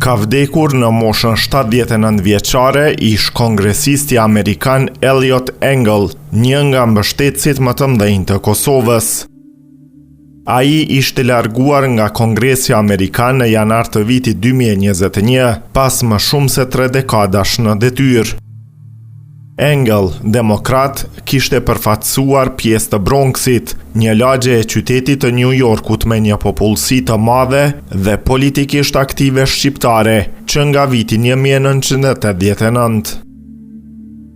Ka vdekur në moshën 79 vjeçare ish-kongresisti amerikan Eliot Engel, një nga mbështetësit më të mëdhenj të Kosovës. Ai ishte larguar nga Kongresi Amerikan në janar të vitit 2021, pas më shumë se tre dekadash në detyrë. Engel, demokrat, kishte përfaqësuar pjesë të Bronxit, një lagje e qytetit të New Yorkut me një popullsi të madhe dhe politikisht aktive shqiptare, që nga viti 1989.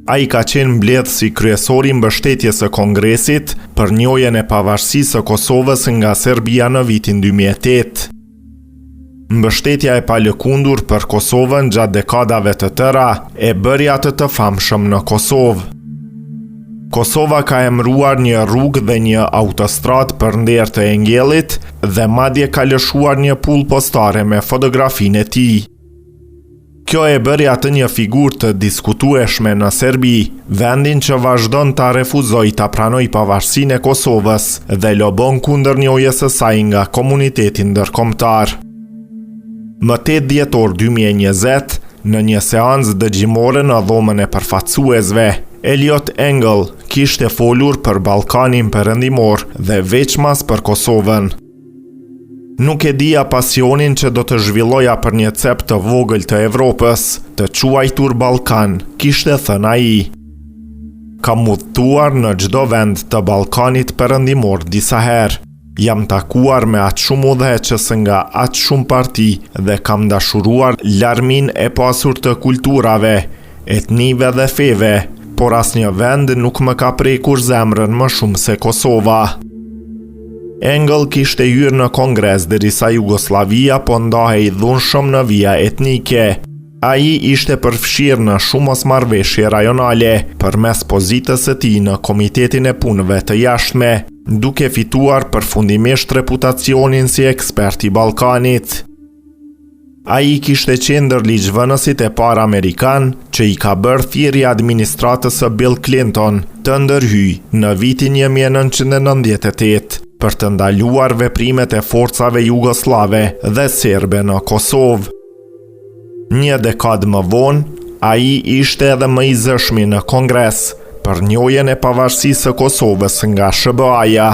Ai ka qenë mbledhësi kryesor i mbështetjes së Kongresit për njohjen e pavarësisë së Kosovës nga Serbia në vitin 2008. Mbështetja e palëkundur për Kosovën gjatë dekadave të tëra e bëri atë të famshëm në Kosovë. Kosova ka emëruar një rrugë dhe një autostradë për nder të Engelit dhe madje ka lëshuar një pullë postare me fotografinë e tij. Kjo e bëri atë një figurë të diskutueshme në Serbi, vendin që vazhdon ta refuzojë ta pranojë pavarësinë e Kosovës dhe lobon kundër njohjes së saj nga komuniteti ndërkombëtar. Më 8 dhjetor 2020, në një seancë dëgjimore në Dhomën e Përfaqësuesve, Eliot Engel kishte folur për Ballkanin Perëndimor dhe veçmas për Kosovën. Nuk e dija pasionin që do të zhvilloja për një cep të vogël të Evropës, të quajtur Ballkan, kishte thënë ai. Kam udhëtuar në çdo vend të Ballkanit Perëndimor disa herë. Jam takuar me aq shumë udhëheqës nga aq shumë parti dhe kam dashuruar larminë e pasur të kulturave, etnive dhe feve, por asnjë vend nuk më ka prekur zemrën më shumë se Kosova. Engel kishte hyrë në Kongres derisa Jugosllavia po ndahej dhunshëm në vija etnike. Ai ishte përfshirë në shumë mosmarrëveshje rajonale përmes pozitës së tij në Komitetin e Punëve të Jashtme, duke fituar përfundimisht reputacionin si ekspert i Ballkanit. Ai kishte qenë ndër ligjvënësit e parë amerikanë që i ka bërë thirrje administratës së Bill Clinton të ndërhyjë në vitin 1998 për të ndaluar veprimet e forcave jugosllave dhe serbe në Kosovë. Një dekadë më vonë, ai ishte edhe më i zëshmi në Kongres për njohjen e pavarësisë së Kosovës nga SHBA-ja.